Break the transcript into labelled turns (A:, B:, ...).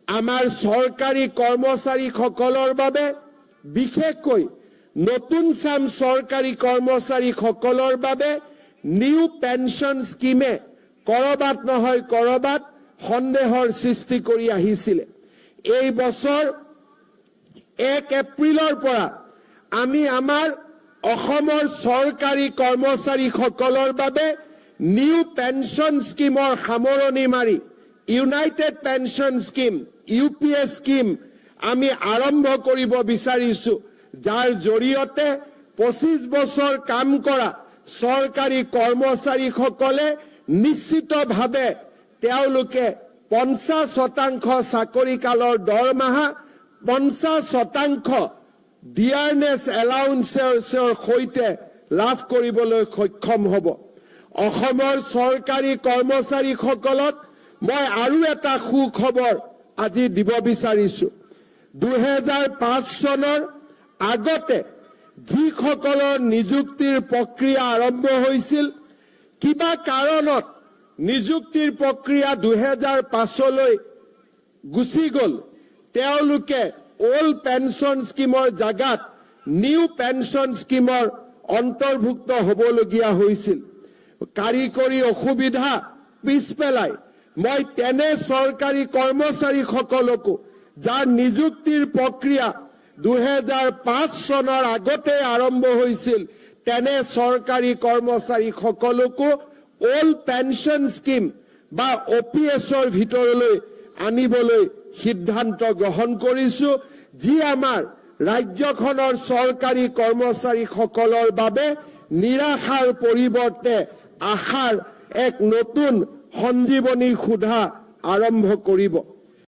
A: আমাৰ চৰকাৰী কৰ্মচাৰীসকলৰ বাবে, বিশেষকৈ নতুন চাম চৰকাৰী কৰ্মচাৰীসকলৰ বাবে নিউ পেঞ্চন স্কীমে কৰবাত নহয় কৰবাত সন্দেহৰ সৃষ্টি কৰি আহিছিলে। এই বছৰ 1 এপ্ৰিলৰ পৰা আমি আমাৰ অসমৰ চৰকাৰী কৰ্মচাৰীসকলৰ বাবে নিউ পেঞ্চন স্কীমৰ সামৰণি মাৰি United pension scheme, UPS scheme আমি আৰম্ভ কৰিব বিচাৰিছো, যাৰ জৰিয়তে 25 বছৰ কাম কৰা চৰকাৰী কৰ্মচাৰীসকলে নিশ্চিতভাৱে তেওঁলোকে 50% চাকৰিকালৰ দৰমহা, 50% ডিয়াৰনেছ এলাউন্সৰ সৈতে লাভ কৰিবলৈ সক্ষম হ'ব। অসমৰ চৰকাৰী কৰ্মচাৰীসকলক মই আৰু এটা সুখবৰ আজি দিব বিচাৰিছো। 2005 চনৰ আগতে যিসকলৰ নিযুক্তিৰ প্ৰক্ৰিয়া আৰম্ভ হৈছিল, কিবা কাৰণত নিযুক্তিৰ প্ৰক্ৰিয়া 2005লৈ গুচি গ'ল, তেওঁলোকে অল্ড পেঞ্চন স্কীমৰ জাগাত নিউ পেঞ্চন স্কীমৰ অন্তৰ্ভুক্ত হ'বলগীয়া হৈছিল। কাৰিকৰী অসুবিধা পিছ পেলাই মই তেনে চৰকাৰী কৰ্মচাৰীসকলকো, যাৰ নিযুক্তিৰ প্ৰক্ৰিয়া 2005 চনৰ আগতে আৰম্ভ হৈছিল, তেনে চৰকাৰী কৰ্মচাৰীসকলকো অল্ড পেঞ্চন স্কীম বা অ' পি এছৰ ভিতৰলৈ আনিবলৈ সিদ্ধান্ত গ্ৰহণ কৰিছো, যি আমাৰ ৰাজ্যখনৰ চৰকাৰী কৰ্মচাৰীসকলৰ বাবে নিৰাশাৰ পৰিৱৰ্তে আশাৰ এক নতুন সঞ্জীৱনী সুধা আৰম্ভ কৰিব।